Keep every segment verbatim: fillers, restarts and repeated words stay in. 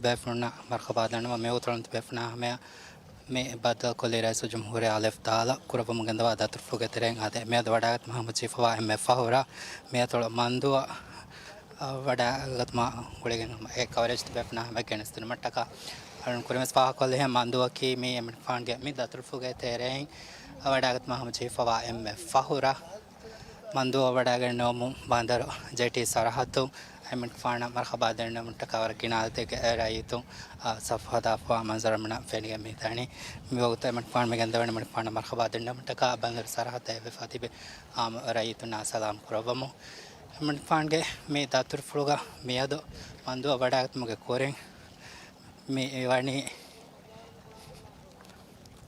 ބޭފުޅުންނަށް މަރުޙަބާ ދަންނަވަން. މިވަގުތު އަޅުގަނޑުމެން ތިބޭފުޅުންނާ ހަމަޔަށް މި ބައްދަލުކޮށްލީ ރައީސުލްޖުމްހޫރިއްޔާ އަލިފް ދާލަށް ކުރައްވަމުން ގެންދަވާ ދަތުރުފުޅުގެ ތެރެއިން އާދެ، މިއަދު ވަޑައިގަތުމަށް ހަމަޖެހިފަވާ އެންމެ ފަހުރަށް މި އަތޮޅު މަންދޫއަށް ވަޑައިގަތުމާ ގުޅިގެން ހަމަ އެ ކަވަރޭޖް ތިބޭފުޅުންނާ ހަމަޔަށް ގެނެސްދިނުމަށްޓަކާ އަޅުން ކުރިމަސް ފާހަގަކޮށްލިހެން މަންދޫއަކީ މީ އެމިންފާންގެ މި ދަތުރުފުޅުގެ ތެރެއިން ވަޑައިގަތުމަށް ހަމަޖެހިފަވާ އެންމެ ފަހުރަށް މަންދޫއަށް ވަޑައިގެންނެވުމުން ބަނދަރު ޖެޓީ ސަރަހައްދުން އެމިންފާނަށް މަރުޙަބާ ދެންނެވުމަށްޓަކާ ވަރަށް ގިނަ އަދަދެއްގެ ރައްޔިތުން ސަފު ހަދާފަވާ މަންޒަރު މިނަށް ފެނިގެން މިދަނީ. މިވަގުތު އެމިންފާން މި ގެންދަވަނީ އެމިންފާނަށް މަރުޙަބާ ދެންނެވުމަށްޓަކާ ބަނދަރު ސަރަހައްދަށް އެއްވެފަ ތިބި އާއްމު ރައްޔިތުންނާ ސަލާމް ކުރައްވަމުން. އެމިންފާންގެ މި ދަތުރުފުޅުގަ މިއަދު މަންދޫއަށް ވަޑައިގަތުމުގެ ކުރިން މި ވަނީ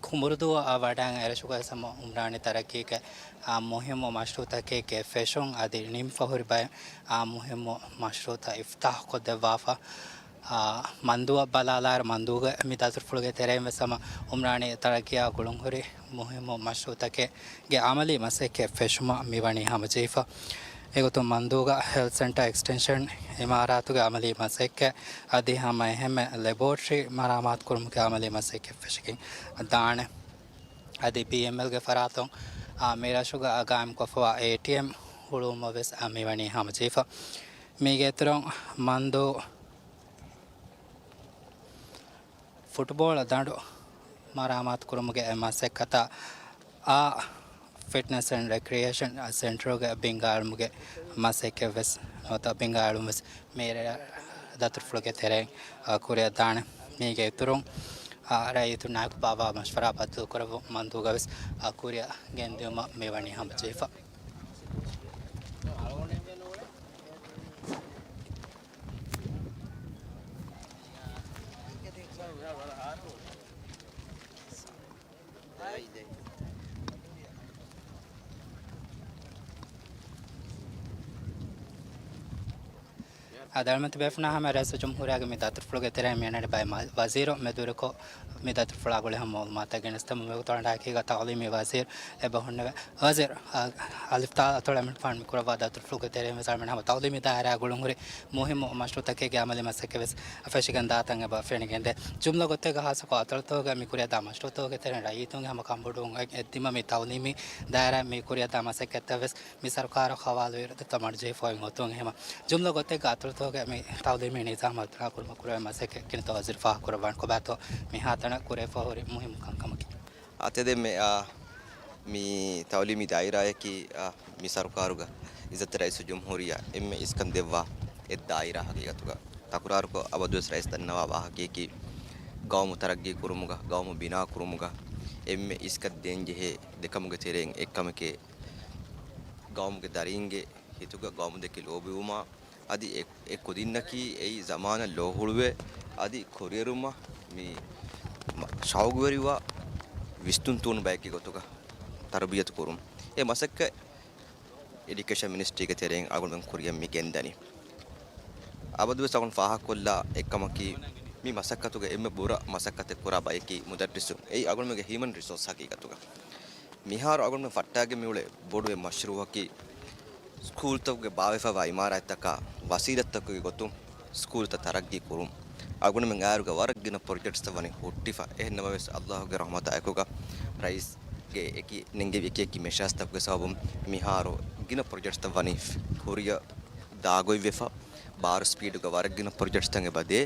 ކުނބުރުދޫއަށް ވަޑައިގެން އެރަށުގައި ހަމަ އުމްރާނީ ތަރައްގީގެ އާ މުހިއްމު މަޝްރޫއުތަކެއްގެ ފެށުން އަދި ނިމިފަހުރި ބައެއް އާ މުހިއްމު މަޝްރޫއުތައް އިފްތާޙުކޮށްދެއްވާފަ. އާ، މަންދޫއަށް ބަލާލާއިރު މަންދޫގެ މި ދަތުރުފުޅުގެ ތެރެއިން ވެސް ހަމަ އުމްރާނީ ތަރައްގީއާ ގުޅުންހުރި މުހިއްމު މަޝްރޫއުތަކެއްގެ އަމަލީ މަސައްކަތް ފެށުމަށް މިވަނީ ހަމަޖެހިފަ. އެގޮތުން މަންދޫގަ ހެލްތް ސެންޓަރ އެކްސްޓެންޝަން އިމާރާތުގެ އަމަލީ މަސައްކަތް އަދި ހަމަ އެހެންމެ ލެބޯޓްރީ މަރާމާތުކުރުމުގެ އަމަލީ މަސައްކަތް ފެށިގެން ދާނެ. އަދި ބީއެމްއެލްގެ ފަރާތުން، އާ، މި ރަށުގަ ގާއިމްކޮށްފަވާ އޭޓީއެމް ހުޅުވުމަށް ވެސް، އާ، މިވަނީ ހަމަޖެހިފަ. މީގެ އިތުރުން މަންދޫ ފުޓްބޯޅަ ދަނޑު މަރާމާތުކުރުމުގެ މަސައްކަތަށް އާ ފިޓްނަސް އެންޑް ރެކްރިއޭޝަން ސެންޓަރުގެ ބިންގާއެޅުމުގެ މަސައްކަތް ވެސް ނުވަތަ ބިންގާއެޅުން ވެސް މި ދަތުރުފުޅުގެ ތެރެއިން، އާ، ކުރިއަށް ދާނެ. މީގެ އިތުރުން، އާ، ރައްޔިތުންނާއެކު ބާއްވާ މަޝްވަރާ ބައްދަލުކުރެއްވުން މަންދޫގަ ވެސް، އާ، ކުރިއަށް ގެންދިއުމަށް މިވަނީ ހަމަޖެހިފަ. އާދެ، އަޅުގަނޑު ތިބޭފުޅުންނާ ހަމަ ރައީސުލްޖުމްހޫރިއްޔާގެ މި ދަތުރުފުޅުގެ ތެރެއިން މި އަންނަނީ ބައެއް މަ-، ވަޒީރު މެދުވެރިކޮށް، މި ދަތުރުފުޅާ ގުޅި ހަމަ މައުލޫމާތު ގެނެސްދެމުން މިވަގުތު އަޅުގަނޑާ އެކީގަ ތައުލީމީ ވަޒީރު އެބަ ހުންނެވެ. ވަޒީރު، އާ، އަލިފް ތާ އަތޮޅު އެމިންފާން މި ކުރައްވާ ދަތުރުފުޅުގެ ތެރެއިން ވެސް އަޅުގަނޑު ހަމަ ތައުލީމީ ދާއިރާ ގުޅުންހުރި މުހިއްމު މަޝްރޫއުތަކެއްގެ އަމަލީ މަސައްކަތް ވެސް ފެށިގެން ދާތަން އެބަ ފެނިގެންދޭ. ޖުމްލަ ގޮތެއްގަ ހާއްސަކޮށް އަތޮޅުތަކުގަ މި ކުރިއަށްދާ މަޝްރޫއުތަކުގެ ތެރެއިން ރައްޔިތުންގެ ހަމަ ކަންބޮޑުވުން އެ-، އެއްދިމަ މި ތައުލީމީ ދާއިރާ މި ކުރިއަށްދާ މަސައްކަތްތައް ވެސް މި ސަރުކާރަށް ހަވާލުވި އިރަދަތައް މަޑުޖެހިފައި އޮތުން އެހެމަ ޖުމްލަ ގޮތެއްގަ އަތޮޅުތަކުގެ މި ތައުލީމީ ނިޒާމް އަލުތަނާ ކުރުމަށް ކުރެވޭ މަސައްކަތް ކިނިތޯ ވަޒީރު ފާހަގަކުރައްވާނެ ކޮބާތޯ މިހާތަނަށް ކުރެވިފަ ހުރި މުހިއްމު ކަންކަމަކީ. އާ، ތެދެއް މެ، އާ، މި ތައުލީމީ ދާއިރާއަކީ، އާ، މި ސަރުކާރުގަ އިއްޒަތްތެރި ރައީސުލްޖުމްހޫރިއްޔާ އެންމެ އިސްކަން ދެއްވާ އެއް ދާއިރާ ހަގީގަތުގަ. ތަކުރާރުކޮށް އަބަދުވެސް ރައީސް ދަންނަވާ ވާހަކަޔަކީ، ގައުމު ތަރައްގީ ކުރުމުގަ، ގައުމު ބިނާ ކުރުމުގަ އެންމެ އިސްކަން ދޭންޖެހޭ ދެކަމުގެ ތެރެއިން އެއްކަމެކޭ، ގައުމުގެ ދަރީންގެ ހިތުގަ ގައުމު ދެކެ ލޯބިވުމާ، އަދި އެ، އެ ކުދިންނަކީ އެއީ ޒަމާނަށް ލޯހުޅުވެ، އަދި ކުރިއެރުމަށް މި މަ-، ޝައުގުވެރިވާ ވިސްނުން ތޫނު ބަޔެއްގެ ގޮތުގަ ތަރުބިޔަތު ކުރުން. އެ މަސައްކަތް އެޑިއުކޭޝަން މިނިސްޓްރީގެ ތެރެއިން އަޅުގަނޑުމެން ކުރިއަށް މި ގެންދަނީ. އަބަދުވެސް އަޅުގަނޑު ފާހަގަކޮށްލާ އެއްކަމަކީ، މި މަސައްކަތުގެ އެންމެ ބުރަ މަސައްކަތެއް ކުރާ ބަޔަކީ މުދައްރިސުން. އެއީ އަޅުގަނޑުމެންގެ ހިއުމަން ރިސޯސް ހަގީގަތުގަ. މިހާރު އަޅުގަނޑުމެން ފައްޓާގެން މިއުޅޭ ބޮޑު އެއް މަޝްރޫއަކީ، ސްކޫލްތަކުގެ ބާވެފައިވާ އިމާރާތްތަކާ ވަސީލަތްތަކުގެ ގޮތުން ސްކޫލްތައް ތަރައްގީ ކުރުން. އަޅުގަނޑުމެން އާއިރުގަ ވަރަށް ގިނަ ޕްރޮޖެކްޓްސްތައް ވަނީ ހުއްޓިފަ. އެހެން ނަމަވެސް، އައްލާހުގެ ރަޙްމަތާ އެކުގަ ރައީސްގެ އެކި ނެންގެވި އެކި އެކި މެޝާސްތަކުގެ ސަބަބުން މިހާރު ގިނަ ޕްރޮޖެކްޓްސްތައް ވަނީ ކުރިއަށް ދާގޮތްވެފަ. ބާރު ސްޕީޑުގަ ވަރަށް ގިނަ ޕްރޮޖެކްޓްސްތައް އެބަ ދޭ.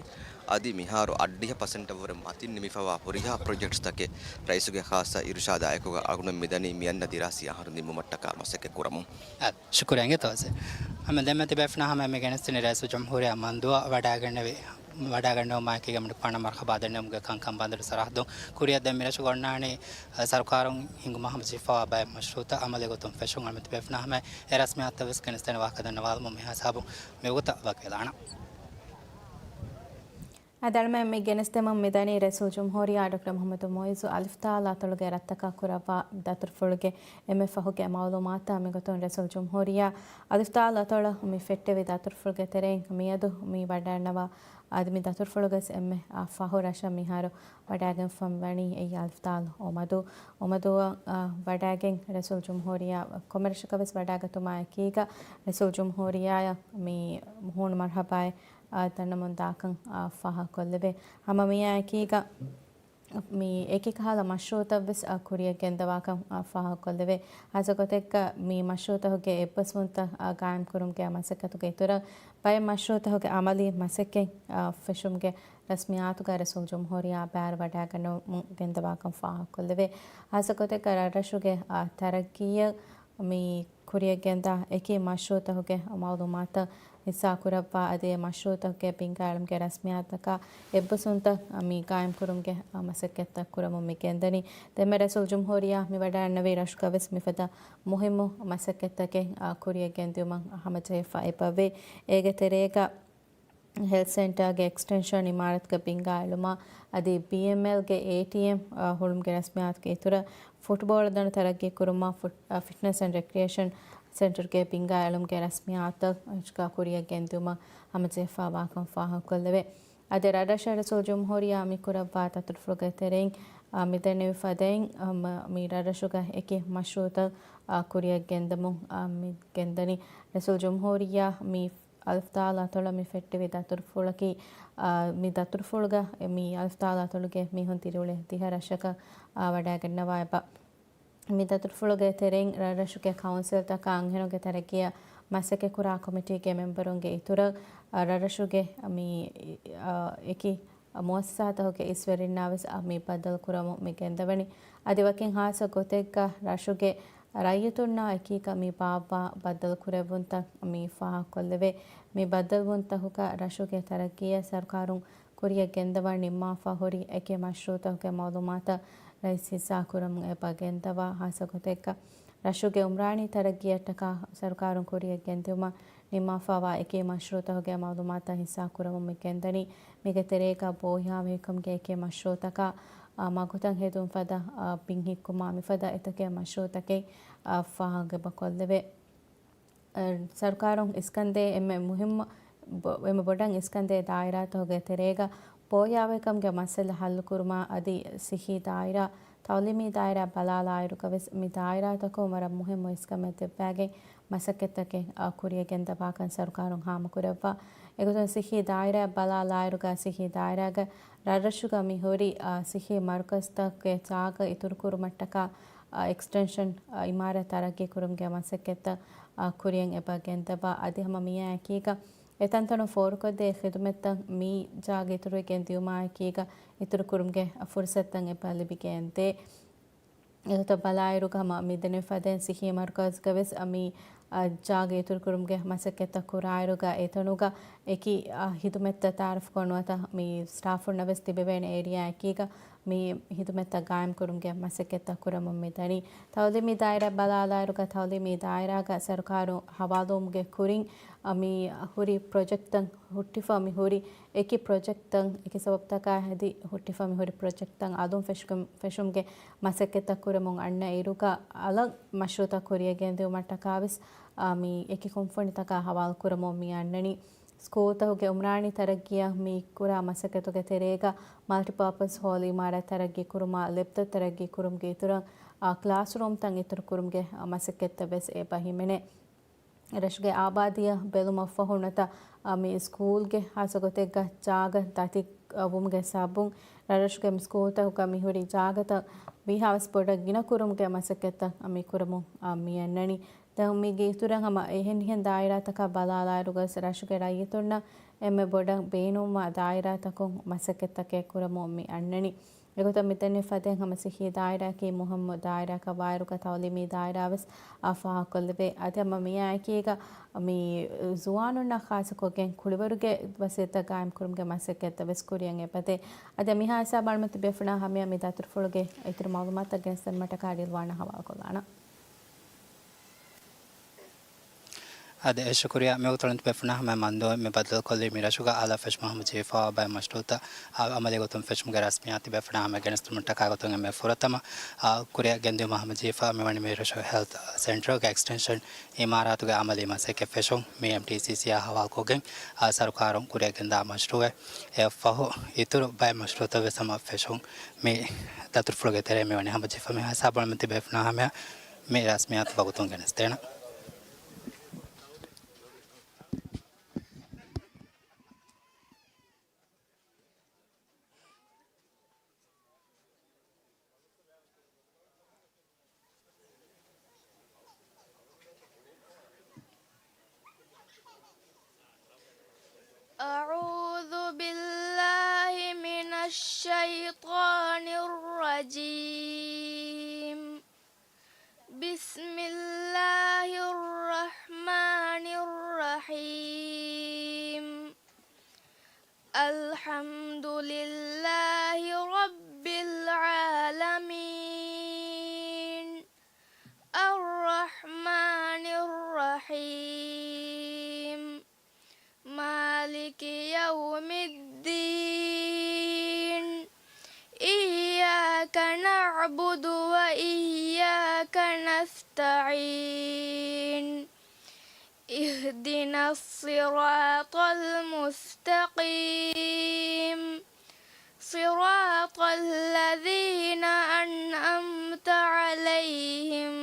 އަދި މިހާރު އަށްޑިހަ ޕަސެންޓަށްވުރެ މަތިން ނިމިފަވާ ހުރިހާ ޕްރޮޖެކްޓްސްތަކެއް ރައީސުގެ ޚާއްޞަ އިރުޝާދާ އެކުގަ އަޅުގަނޑު މިދަނީ މިއަންނަ ދިރާސީ އަހަރު ނިމުމަށްޓަކާ މަސައްކަތް ކުރަމުން. އާ، ޝުކުރިއްޔާ އިނގޭތޯ ވަޒީރު. ހަމަ ދެންމެ ތިބޭފުޅުންނާ ހަމަ މި ގެނެސްދިނީ ރައީސުލްޖުމްހޫރިއްޔާ މަންދޫއަށް ވަޑައިގެންނެވި، ވަޑައިގެންނެވުމާއެކީގަ މިނިކުފާނަށް މަރުޙަބާ ދެންނެވުމުގެ ކަންކަން ބަނދަރު ސަރަހައްދުން. ކުރިއަށް ދެން މިރަށުގަ އޮންނާނީ، އަ، ސަރުކާރުން ހިންގުމަށް ހަމަޖެހިފައިވާ ބައެއް މަޝްރޫއުތައް އަމަލީ ގޮތުން ފެށުން. އަޅުގަނޑު ތިބޭފުޅުންނާ ހަމަ އެ ރަސްމިއްޔާތުތައް ވެސް ގެނެސްދޭނެ ވާހަކަ ދަންނަވާލަމުން މިހާ ހިސާބުން މިވަގުތަށް ވަކިވެލާނަން. އަދި އަޅުގަނޑުމެން މި ގެނެސްދެމުން މިދަނީ ރައީސުލްޖުމްހޫރިއްޔާ ޑޮކްޓަރ މުޙައްމަދު މުޢިއްޒު އަލިފް ދާލް އަތޮޅުގެ ރަށްތަކަށް ކުރައްވާ ދަތުރުފުޅުގެ އެންމެ ފަހުގެ މައުލޫމާތާ. މިގޮތުން ރައީސުލްޖުމްހޫރިއްޔާ އަލިފް ދާލް އަތޮޅަށް މި ފެއްޓެވި ދަތުރުފުޅުގެ ތެރެއިން މިއަދު މި ވަޑައިގަންނަވާ، އަދި މި ދަތުރުފުޅުގަސް އެންމެ އާ ފަހު ރަށަށް މިހާރު ވަޑައިގެންފަ ވަނީ އެއީ އަލިފް ދާލް އޮމަދޫ. އޮމަދޫއަށް އާ ވަޑައިގެން ރައީސުލްޖުމްހޫރިއްޔާ ކޮންމެ ރަށަކަށް ވެސް ވަޑައިގަތުމާ އެކީގަ ރައީސުލްޖުމްހޫރިއްޔާއަށް މި ހޫނު މަރުޙަބާއެއް އާ، ދަންނަމުން ދާކަން، އާ، ފާހަގަކޮށްލެވޭ. ހަމަ މިއާ އެކީގަ މި އެކި ކަހަލަ މަޝްރޫޢުތައް ވެސް، އާ، ކުރިއަށް ގެންދަވާކަން، އާ، ފާހަގަކޮށްލެވޭ. ހާއްސަ ގޮތެއްގަ މި މަޝްރޫޢުތަކުގެ އެއްބަސްވުންތައް، އާ، ގާއިމްކުރުމުގެ މަސައްކަތުގެ އިތުރަށް ބައެއް މަޝްރޫޢުތަކުގެ އަމަލީ މަސައްކަތް، އާ، ފެށުމުގެ ރަސްމިއްޔާތުގަ ރައީސުލްޖުމްހޫރިއްޔާ ބައިވެރިވަޑައިގަންނަވަމުން ގެންދަވާކަން ފާހަގަކޮށްލެވޭ. ހާއްސަ ގޮތެއްގަ ރަށްރަށުގެ، އާ، ތަރައްގީއަށް މި ކުރިއަށް ގެންދާ އެކި މަޝްރޫޢުތަކުގެ މައުލޫމާތު ހިއްސާ ކުރައްވާ، އަދި އެ މަޝްރޫޢުތަކުގެ ބިންގާ އެޅުމުގެ ރަސްމިއްޔާތަކާ އެއްބަސްވުންތައް މި ގާއިމްކުރުމުގެ މަސައްކަތްތައް ކުރަމުން މި ގެންދަނީ. ދެންމެ ރައީސުލްޖުމްހޫރިއްޔާ މި ވަޑައިގަންނަވީ ރަށުގަ ވެސް މިފަދަ މުހިއްމު މަސައްކަތްތަކެއް، އާ، ކުރިއަށް ގެންދިއުމަށް ހަމަޖެހިފަ އެބަވޭ. އޭގެ ތެރޭގަ ހެލްތު ސެންޓާގެ އެކްސްޓެންޝަން އިމާރާތުގެ ބިންގާ އެޅުމާ، އަދި ބީއެމްއެލްގެ އޭޓީއެމް، އާ، ހުޅުމުގެ ރަސްމިއްޔާތުގެ އިތުރަށް ފުޓްބޯޅަ ދަނޑު ތަރައްގީ ކުރުމާ، ފުޓް-، އާ، ފިޓްނަސް އެންޑް ރެކްރިއޭޝަން ސެންޓަރުގެ ބިންގާ އެޅުމުގެ ރަސްމިއްޔާތު ރަށުގަ ކުރިއަށް ގެންދިއުމަށް ހަމަޖެހިފައިވާކަން ފާހަގަކޮށްލެވޭ. އަދި ރަށްރަށަށް ރައީސުލްޖުމްހޫރިއްޔާ މި ކުރައްވާ ދަތުރުފުޅުގެ ތެރެއިން، އާ، މި ދެންނެވި ފަދައިން، އާ، މަ-، މި ރަށްރަށުގަ އެކި މަޝްރޫޢުތައް، އާ، ކުރިއަށް ގެންދަމުން، އާ، މި ގެންދަނީ. ރައީސުލްޖުމްހޫރިއްޔާ މި އަލިފްދާލު އަތޮޅަށް މި ފެއްޓެވި ދަތުރުފުޅަކީ، އާ، މި ދަތުރުފުޅުގަ މި އަލިފްދާލު އަތޮޅުގެ މީހުން ދިރިއުޅޭ ދިހަ ރަށަކަށް، އާ، ވަޑައިގަންނަވާ އެބަ. މި ދަތުރުފުޅުގެ ތެރެއިން ރަށްރަށުގެ ކައުންސިލްތަކާ އަންހެނުންގެ ތަރައްގީއަށް މަސައްކަތްކުރާ ކޮމިޓީގެ މެމްބަރުންގެ އިތުރަށް، އާ، ރަށްރަށުގެ މި، އާ، އެކި މުއައްސަސާތަކުގެ އިސްވެރިންނާ ވެސް، އާ، މި ބައްދަލުކުރަމުން މި ގެންދަވަނީ. އަދި ވަކިން ހާއްސަ ގޮތެއްގަ ރަށުގެ ރައްޔިތުންނާ އެކީގަ މި ބާއްވާ ބައްދަލުކުރެއްވުންތައް މި ފާހަގަކޮށްލެވޭ. މި ބައްދަލުވުންތަކުގަ ރަށުގެ ތަރައްގީއަށް ސަރުކާރުން ކުރިއަށް ގެންދަވާ ނިންމާފަ ހުރި އެކި މަޝްރޫޢުތަކުގެ މައުލޫމާތަށް ރައީސް ހިއްސާ ކުރަމުން އެބަ ގެންދަވާ. ހާއްސަ ގޮތެއްގަ ރަށުގެ އުމްރާނީ ތަރައްގީއަށްޓަކާ ސަރުކާރުން ކުރިއަށް ގެންދިއުމަށް ނިންމާފަވާ އެކި މަޝްރޫޢުތަކުގެ މައުލޫމާތަށް ހިއްސާ ކުރަމުން މި ގެންދަނީ. މީގެ ތެރޭގަ ބޯހިޔާވަހިކަމުގެ އެކި މަޝްރޫޢުތަކާ، އާ، މަގުތައް ހެދުން ފަދަ، އާ، ބިން ހިއްކުމާ މިފަދަ އެތަކެއް މަޝްރޫޢުތަކެއް، އާ، ފާހަގަކޮށްލެވޭ. އަ، ސަރުކާރުން އިސްކަންދޭ އެންމެ މުހިއްމު ބޮ-، އެންމެ ބޮޑަށް އިސްކަންދޭ ދާއިރާތަކުގެ ތެރޭގަ ބޯހިޔާވަހިކަމުގެ މައްސަލަ ހައްލުކުރުމާ އަދި ސިއްހީ ދާއިރާ، ތައުލީމީ ދާއިރާ ބަލާލާއިރުގަ ވެސް މި ދާއިރާތަކުން ވަރަށް މުހިއްމު އިސްކަމެއް ދެއްވާގެން މަސައްކަތްތަކެއް، އަ، ކުރިއަށް ގެންދަވާކަން ސަރުކާރުން ހާމަކުރައްވާ. އެގޮތުން ސިއްހީ ދާއިރާ ބަލާލާއިރުގަ ސިއްހީ ދާއިރާގަ ރަށްރަށުގަ މިހުރި، އަ، ސިއްހީ މަރުކަޒްތަކުގެ ޖާގަ އިތުރުކުރުމަށްޓަކާ، އަ، އެކްސްޓެންޝަން، އަ، އިމާރާތް ތަރައްގީކުރުމުގެ މަސައްކަތްތައް، އަ، ކުރިއަށް އެބަ ގެންދަވާ. އަދި ހަމަ މިއާ އެކީގަ އެތަންތަނުން ފޯރުކޮށްދޭ ޚިދުމަތްތައް މި ޖާގަ އިތުރުވެގެން ދިއުމާ އެކީގަ އިތުރުކުރުމުގެ ފުރުސަތުތައް އެބަ ލިބިގެންދޭ. އެގޮތަށް ބަލާއިރުގަ ހަމަ މި ދެންނެވި ފަދައިން ސިއްހީ މަރުކަޒުގަ ވެސް މި، އަ، ޖާގަ އިތުރުކުރުމުގެ މަސައްކަތްތައް ކުރާއިރުގަ އެތަނުގަ އެކި، އަ، ޚިދުމަތްތައް ތައާރަފްކޮށް ނުވަތަ މި ސްޓާފުންނަށް ވެސް ތިބެވޭނެ އޭރިއާއެކީގަ މި ޚިދުމަތްތައް ގާއިމްކުރުމުގެ މަސައްކަތްތައް ކުރަމުން މި ދަނީ. ތައުލީމީ ދާއިރާ ބަލާލާއިރުގަ ތައުލީމީ ދާއިރާގަ ސަރުކާރު ހަވާލުވުމުގެ ކުރިން، އަ، މި ހުރި ޕްރޮޖެކްޓްތައް ހުއްޓިފަ މި ހުރި އެކި ޕްރޮޖެކްޓްތައް އެކި ސަބަބުތަކާ ހެދި ހުއްޓިފަ މި ހުރި ޕްރޮޖެކްޓްތައް އަލުން ފެށުގެ-، ފެށުމުގެ މަސައްކަތްތައް ކުރަމުން އަންނަ އިރުގަ އަލަށް މަޝްރޫޢުތައް ކުރިއަށް ގެންދިއުމަށްޓަކާ ވެސް، އާ، މި އެކި ކުންފުނިތަކާ ހަވާލު ކުރަމުން މި އަންނަނީ. ސްކޫލްތަކުގެ އުމްރާނީ ތަރައްގީއަށް މި ކުރާ މަސައްކަތުގެ ތެރޭގަ މަލްޓިޕާޕަސް ހޯލް އިމާރާތް ތަރައްގީ ކުރުމާ، ލެބްތައް ތަރައްގީ ކުރުމުގެ އިތުރަށް، އާ، ކްލާސްރޫމްތައް އިތުރު ކުރުމުގެ، އާ، މަސައްކަތްތައް ވެސް އެބަ ހިމެނޭ. ރަށުގެ އާބާދީއަށް ބެލުމަށްފަހު ނުވަތަ، އާ، މި ސްކޫލްގެ ހާއްސަ ގޮތެއްގަ ޖާގަ ދަތި، އާ، ވުމުގެ ސަބަބުން ރަށްރަށުގެ މި ސްކޫލްތަކުގަ މިހުރި ޖާގަތައް ވީހާވެސް ބޮޑަށް ގިނަ ކުރުމުގެ މަސައްކަތްތައް، އާ، މި ކުރަމުން، އާ، މި އަންނަނީ. ދެން މީގެ އިތުރަށް ހަމަ އެހެނިހެން ދާއިރާތަކަށް ބަލާލާއިރުގަސް ރަށުގެ ރައްޔިތުންނަށް އެންމެ ބޮޑަށް ބޭނުންވާ ދާއިރާތަކުން މަސައްކަތްތަކެއް ކުރަމުން މި އަންނަނީ. އެގޮތަށް މިދެންނެވި ފަދައިން ހަމަ ސިއްހީ ދާއިރާއަކީ މުހިއްމު ދާއިރާއަކަށް ވާއިރުގަ ތައުލީމީ ދާއިރާ ވެސް، އާ، ފާހަގަކޮށްލެވޭ. އަދި ހަމަ މިއާއެކީގަ މި ޒުވާނުންނާ ޚާއްޞަކޮށްގެން ކުޅިވަރުގެ ވަސީލަތްތައް ގާއިމްކުރުމުގެ މަސައްކަތްތައް ވެސް ކުރިއަށް އެބަދޭ. އަދި މިހާ ހިސާބަށް އަޅުމަތި ބޭފުޅާ ހަމަޔަށް މި ދަތުރުފުޅުގެ އިތުރު މައުލޫމާތުތައް ގެނެސްދިނުމަށްޓަކާ ރިލްވާނާ ހަވާލުކޮށްލާނަށް. އަދި އެ ޝުކުރިޔާ މި ވަގުތު އަޅުމަތި ބޭފުޅުންނާ ހަމަޔަށް މަންދޫ މި ބައްދަލުކޮށްލީ މި ރަށުގަ އަލަށް ފެށުމަށް ހަމަޖެހިފައިވާ ބައެއް މަޝްރޫޢުތައް، އާ، އަމަލީ ގޮތުން ފެށުމުގެ ރަސްމިއްޔާތު ބޭފުޅުންނާ ހަމަޔަށް ގެނެސްދިނުމަށްޓަކާ ގޮތުން އެންމެ ފުރަތަމަ، އާ، ކުރިއަށް ގެންދިއުމަށް ހަމަޖެހިފައި މިވަނީ މި ރަށު ހެލްތު ސެންޓަރުގެ އެކްސްޓެންޝަން އިމާރާތުގެ އަމަލީ މަސައްކަތް ފެށުން. މި އެމްޓީސީސީއާ ހަވާލުކޮށްގެން، އާ، ސަރުކާރުން ކުރިއަށް ގެންދާ މަޝްރޫޢެއް. އެއަށްފަހު އިތުރު ބައެއް މަޝްރޫޢުތައް ވެސް ހަމަ ފެށުން. މި ދަތުރުފުޅުގެ ތެރޭ މިވަނީ ހަމަޖެހިފަ މި ހިސާބުން އަޅުމަތި ބޭފުޅުންނާ ހަމަޔަށް މި ރަސްމިއްޔާތު ވަގުތުން ގެނެސްދޭނަން. الشيطان الرجيم. بسم الله الرحمن الرحيم. الحمد لله رب العالمين. الرحمن الرحيم. مالك يوم الدين. إياك نعبد وإياك نستعين. اهدنا الصراط المستقيم. صراط الذين أنعمت عليهم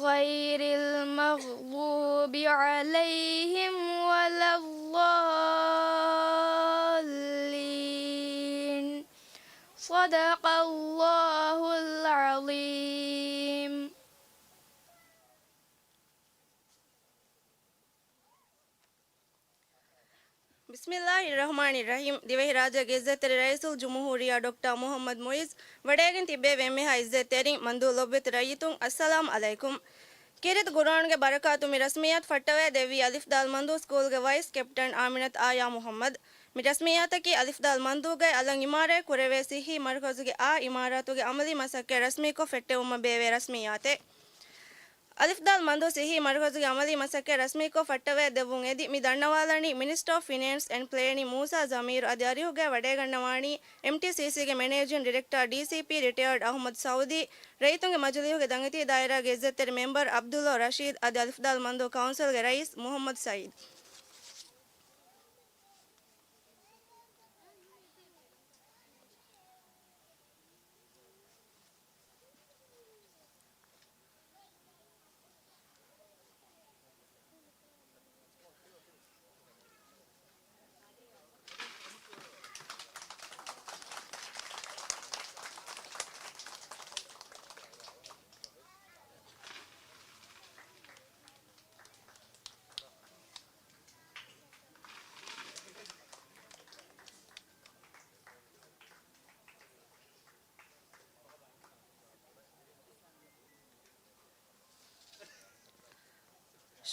غير المغضوب عليهم ولا الضالين. صدق الله العظيم. ބިސްމިއްލާހި ރަޙްމާނި ރަޙީމް. ދިވެހިރާއްޖޭގެ އިއްޒަތްތެރި ރައީސުލްޖުމްހޫރިއްޔާ ޑޮކްޓަރ މުޙައްމަދު މުޢިއްޒު ވަޑައިގެން ތިއްބެވި އެންމެހާ އިއްޒަތްތެރިން، މަންދޫ ލޮބުވެތި ރައްޔިތުން، އައްސަލާމް ޢަލައިކުމް. ކީރިތި ގުރުއާނުގެ ބަރަކާތުން މި ރަސްމިއްޔާތު ފައްޓަވައި ދެއްވީ އަލިފްދާލް މަންދޫ ސްކޫލްގެ ވައިސް ކެޕްޓަން އާމިނަތު އާޔާ މުޙައްމަދު. މި ރަސްމިއްޔާތަކީ އަލިފްދާލް މަންދޫގައި އަލަށް އިމާރާތް ކުރެވޭ ސިއްހީ މަރުކަޒުގެ އާ އިމާރާތުގެ އަމަލީ މަސައްކަތް ރަސްމީކޮށް ފެއްޓެވުމަށް ބޭއްވޭ ރަސްމިއްޔާތެއް. އަލިފްދާލް މަންދޫ ސިއްހީ މަރުކަޒުގެ އަމަލީ މަސައްކަތް ރަސްމީކޮށް ފައްޓަވައި ދެއްވުން އެދި، މި ދަންނަވާލަނީ މިނިސްޓަރ އޮފް ފިނޭންސް އެންޑް ޕްލޭނިން މޫސާ ޒަމީރު އަދި އަރިހުގައި ވަޑައިގަންނަވާނީ އެމްޓީސީސީގެ މެނޭޖިން ޑިރެކްޓަރ، ޑީސީޕީ، ރިޓަޔާޑް އަޙްމަދު ސައުދީ. ރައްޔިތުންގެ މަޖިލީހުގެ ދަނގެތީ ދާއިރާގެ އިއްޒަތްތެރި މެމްބަރު ޢަބްދުﷲ ރަޝީދު އަދި އަލިފްދާލް މަންދޫ ކައުންސިލްގެ ރައީސް މުޙައްމަދު ސައީދު.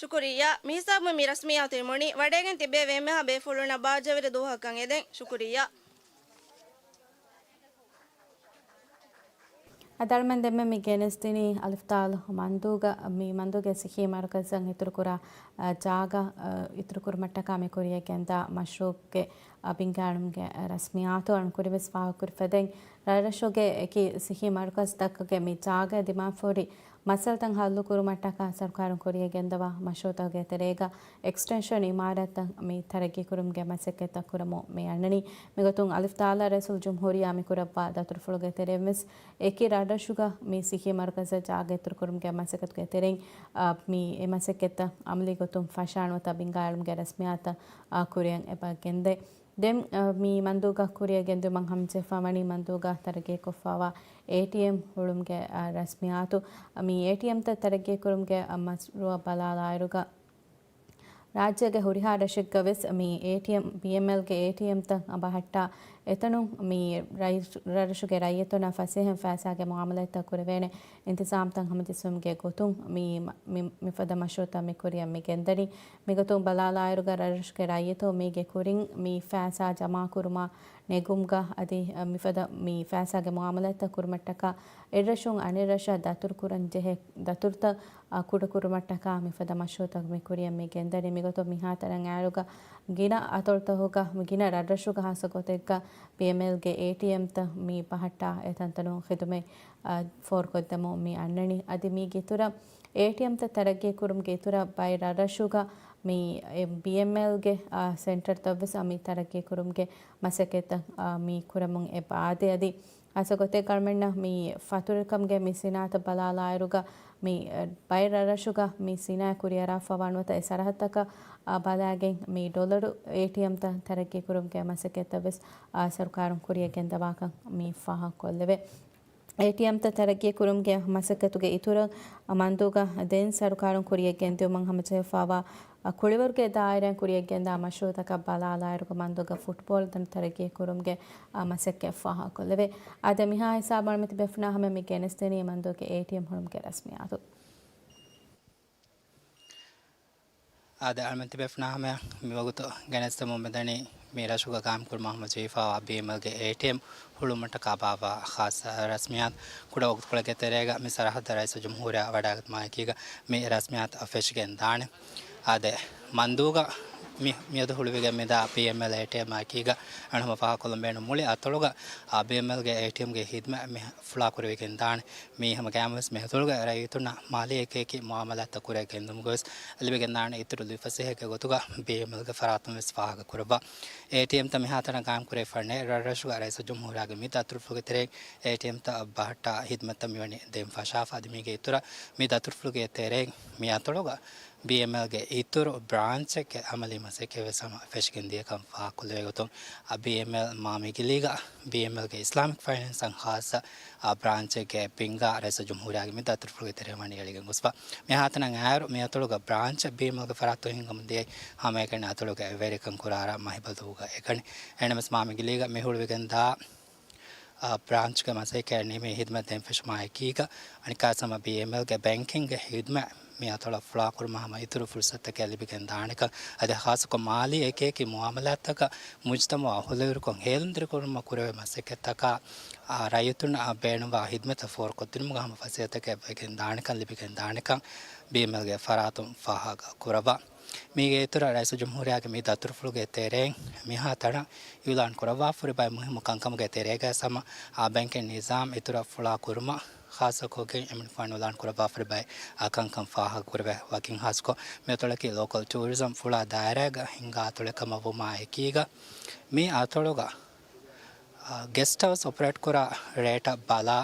ޝުކުރިއްޔާ. މިހިސާބުން މި ރަސްމިއްޔާތު ނިމުނީ. ވަޑައިގެން ތިއްބެވި އެންމެހާ ބޭފުޅުންނަށް ބާއްޖަވެރި ދުވަހަކަށް އެދެން. ޝުކުރިއްޔާ. އަދި އަޅުމެން ދެންމެ މި ގެނެސްދިނީ އަލިފްދާލް މަންދޫގަ، މި މަންދޫގެ ސިއްހީ މަރުކަޒަށް އިތުރުކުރާ، އަ، ޖާގަ، އަ، އިތުރުކުރުމަށްޓަކާ މި ކުރިޔަށް ގެންދާ މަޝްރޫޢުގެ، އަ، ބިންގާނުމުގެ ރަސްމިއްޔާތު އަޅުން ކުރިންވެސް ފާހަގަކުރި ފަދައިން، ރަށްރަށުގެ އެކި ސިއްހީ މަރުކަޒުތަކުގެ މި ޖާގައި ދިމާވެފަހުރި މައްސަލަތައް ހައްލުކުރުމަށްޓަކާ ސަރުކާރުން ކުރިޔަށް ގެންދަވާ މަޝްރޫޢުތަކުގެ ތެރޭގަ އެކްސްޓެންޝަން އިމާރާތްތައް މި ތަރައްގީކުރުމުގެ މަސައްކަތްތައް ކުރަމުން މި އަންނަނީ. މިގޮތުން އަލިފްދާލް ރައީސުލްޖުމްހޫރިއްޔާ މި ކުރައްވާ ދަތުރުފުޅުގެ ތެރެއިންވެސް އެކި ރަށްރަށުގަ މި ސިއްހީ މަރުކަޒަށް ޖާގަ އިތުރުކުރުމުގެ މަސައްކަތުގެ ތެރެއިން، އާ، މި އެ މަސައްކަތްތައް އަމަލީ ގޮތުން ފަށާނުވަތަ ބިންގާ އެޅުމުގެ ރަސްމިއްޔާތަށް، އާ، ކުރިއަށް އެބަ ގެންދޭ. ދެން، އަ، މި މަންދޫގަ ކުރިޔަށް ގެންދިއުމަށް ހަމަޖެހިފަ ވަނީ މަންދޫގަ ތަރައްގީކޮށްފަވާ އޭޓީއެމް ހުޅުމުގެ، އަ، ރަސްމިއްޔާތު. މި އޭޓީއެމްތައް ތަރައްގީކުރުމުގެ، އަ، މަޝްރޫޢަށް ބަލާލާއިރުގަ، ރާއްޖޭގެ ހުރިހާ ރަށެއްގަ ވެސް މި އޭޓީއެމް، ބީއެމްއެލްގެ އޭޓީއެމްތައް ބަހައްޓާ އެތަނުން މި ރައީސް، ރަށްރަށުގެ ރައްޔިތުންނަށް ފަސޭހައިން ފައިސާގެ މުއާމަލާތްތައް ކުރެވޭނެ އިންތިޒާމްތައް ހަމަޖެއްސުމުގެ ގޮތުން މި، މި، މިފަދަ މަޝްރޫޢުތައް މި ކުރިއަށް މި ގެންދަނީ. މިގޮތުން ބަލާލާއިރުގަ ރަށްރަށުގެ ރައްޔިތުން މީގެ ކުރިން މި ފައިސާ ޖަމާކުރުމާ ނެގުމުގަ އަދި މިފަދަ މި ފައިސާގެ މުއާމަލާތްތައް ކުރުމަށްޓަކާ އެއްރަށުން އަނެއްރަށަށް ދަތުރުކުރަން ޖެހޭ ދަތުރުތައް ކުޑަކުރުމަށްޓަކާ މިފަދަ މަޝްރޫޢުތައް މި ކުރިއަށް މި ގެންދަނީ. މިގޮތުން މިހާތަނަށް އައިރުގަ ގިނަ އަތޮޅުތަކުގަ، ގިނަ ރަށްރަށުގަ ހާއްސަ ގޮތެއްގަ ބީއެމްއެލްގެ އޭޓީއެމްތައް މި ބަހައްޓާ އެތަންތަނުން ޚިދުމަތް، އަ، ފޯރުކޮށްދެމުން މި އަންނަނީ. އަދި މީގެ އިތުރަށް އޭޓީއެމްތައް ތަރައްގީކުރުމުގެ އިތުރަށް ބައެއް ރަށްރަށުގަ މި، އެ، ބީއެމްއެލްގެ، އާ، ސެންޓަރތައްވެސް އަ، މި ތަރައްގީކުރުމުގެ މަސައްކަތްތައް، އާ، މި ކުރަމުން އެބަ އާދޭ. އަދި ހާއްސަ ގޮތެއް އަޅުމެންނަށް މި ފަތުރުކަމުގެ މި ސިނާއަތަށް ބަލާލާއިރުގަ މި، އެ، ބައެއް ރަށްރަށުގަ މި ސިނާއަތް ކުރިއަރާފަ ވާނުވަތަ އެ ސަރަހައްދުތަކަށް، އާ، ބަލާގެން މި ޑޮލަރު އޭޓީއެމްތައް ތަރައްގީކުރުމުގެ މަސައްކަތްތައްވެސް، އާ، ސަރުކާރުން ކުރިއަށް ގެންދަވާކަން މި ފާހަގަކޮށްލެވޭ. އޭޓީއެމްތައް ތަރައްގީކުރުމުގެ މަސައްކަތުގެ އިތުރަށް މަންދޫގަ ދެން ސަރުކާރުން ކުރިއަށް ގެންދިއުމަށް ހަމަޖެހިފައިވާ ކުޅިވަރުގެ ދާއިރާއިން ކުރިޔަށްގެންދާ މަޝްރޫޢުތަކަށް ބަލާލާއިރުގަ މަންދޫގަ ފުޓްބޯޅަ ދަނޑު ތަރައްގީކުރުމުގެ، އާ، މަސައްކަތް ފާހަގަކޮށްލެވޭ. އާދެ، މިހާ ހިސާބުން އަޅުމެން ތިބޭފުޅުންނާ ހަމަ މި ގެނެސްދެނީ މަންދޫގެ އޭޓީއެމް ހުޅުމުގެ ރަސްމިއްޔާތު. އާދެ، އަޅުމެން ތިބޭފުޅުންނާ ހަމަޔަށް މިވަގުތު ގެނެސްދެމުން މިދަނީ މި ރަށުގަ ގާއިމްކުރުމަށް ހަމަ ޖެހިފައިވާ ބީއެމްއެލްގެ އޭޓީއެމް ހުޅުމަށްޓަކާ ބާއްވާ ޚާއްޞަ ރަސްމިއްޔާތު. ކުޑަ ވަގުތުކޮޅެއްގެ ތެރޭގަ މި ސަރަހައްދަށް ރައީސުލްޖުމްހޫރިއްޔާ ވަޑައިގަތުމާއެކީގަ މި ރަސްމިއްޔާތު ފެށިގެން ދާނެ. އާދެ، މަންދޫގަ މި، މިއަދު ހުޅުވިގެން މިދާ ބީއެމްއެލް އޭޓީއެމްއާއެކީގަ އަންހަމަ ފާހަގަކޮށްލަން ބޭނުން މުޅި އަތޮޅުގަ، އާ، ބީއެމްއެލްގެ އޭޓީއެމްގެ ހިދުމަތް މި ފުޅާކުރެވިގެން ދާނެ. މީ ހަމަ ގައިމުވެސް މިއަތޮޅުގެ ރައްޔިތުންނަށް މާލީ އެކިއެކި މުއާމަލާތްތައް ކުރިއަށް ގެންދުމުގަވެސް ލިބިގެންދާނެ އިތުރު ލުއިފަސޭހައެއްގެ ގޮތުގަ ބީއެމްއެލްގެ ފަރާތުންވެސް ފާހަގަކުރައްވާ. އޭޓީއެމްތައް މިހާތަނަށް ގާއިމްކުރެވިފަ ނެތް ރަށްރަށުގަ ރައީސުލްޖުމްހޫރިއްޔާގެ މި ދަތުރުފުޅުގެ ތެރެއިން އޭޓީއެމްތައް ބަހައްޓާ ހިދުމަތްތައް މިވަނީ ދޭން ފަށާފަ. އަދި މީގެ އިތުރަށް މި ދަތުރުފުޅުގެ ތެރެއިން މި އަތޮޅުގަ ބީއެމްއެލްގެ އިތުރު ބްރާންޗެއްގެ އަމަލީ މަސައްކަތްވެސް ހަމަ ފެށިގެން ދިޔަކަން ފާހަގަކޮށްލެވޭ ގޮތުން، އަ، ބީއެމްއެލް މާމީގިލީގަ ބީއެމްއެލްގެ އިސްލާމިކް ފައިނޭންސަށް ޚާއްޞަ، އަ، ބްރާންޗެއްގެ ބިންގާ ރައީސުލްޖުމްހޫރިއްޔާގެ މި ދަތުރުފުޅުގެ ތެރެއިން ވަނީ އެޅިގެން ގޮސްފަ. މިހާތަނަށް އައިއިރު މި އަތޮޅުގަ ބްރާންޗެއް ބީއެމްއެލްގެ ފަރާތުން ހިންގަމުން ދިޔައީ ހަމައެކަނި އަތޮޅުގެ ވެރިކަން ކުރާ ރަށް މަހިބަލޫގަ އެކަނި. އެހެންނަމަވެސް މާމީގިލީގަ މި ހުޅުވިގެންދާ އާ، ބްރާންޗްގެ މަސައްކަތް ނިމި ހިދުމަތް ދޭން ފެށުމާއެކީގަ، އަނެއްކާވެސް ހަމަ ބީއެމްއެލްގެ ބޭންކިންގގެ ހިދުމަތް މި އަތޮޅަށް ފުޅާކުރުމަށް ހަމަ އިތުރު ފުރުސަތުތަކެއް ލިބިގެން ދާނެކަން، އަދި ޚާއްޞަކޮށް މާލީ އެކިއެކި މުއާމަލާތްތަކަށް މުޖުތަމަޢު އަހުލުވެރިކޮށް ހޭލުންތެރިކުރުމަށް ކުރެވޭ މަސައްކަތްތަކަށް، އާ، ރައްޔިތުންނަށް ބޭނުންވާ ހިދުމަތްތައް ފޯރުކޮށްދިނުމުގަ ހަމަ ފަސޭހަތަކެއް ވެގެން ދާނެކަން، ލިބިގެން ދާނެކަން ބީއެމްއެލްގެ ފަރާތުން ފާހަގަ ކުރައްވާ. މީގެ އިތުރަށް ރައީސުލްޖުމްހޫރިއްޔާގެ މި ދަތުރުފުޅުގެ ތެރެއިން މިހާތަނަށް އިއުލާން ކުރައްވާފަހުރި ބައެއް މުހިއްމު ކަންކަމުގެ ތެރޭގައި ހަމަ، އާ، ބޭންކިން ނިޒާމް އިތުރަށް ފުޅާ ކުރުމަށް ޚާއްޞަކޮށްގެން އެމަނިކުފާނު އިއުލާން ކުރައްވާފަހުރި ބައެއް، އާ، ކަންކަން ފާހަގަކުރެވޭ. ވަކިން ޚާއްޞަކޮށް މިއަތޮޅަކީ ލޯކަލް ޓޫރިޒަމް ފުޅާ ދާއިރާގަ ހިންގާ އަތޮޅެއް ކަމަށް ވުމާ އެކީގަ، މި އަތޮޅުގަ އާ، ގެސްޓް ހައުސް އޮޕަރޭޓް ކުރާ ރޭޓަށް ބަލާ،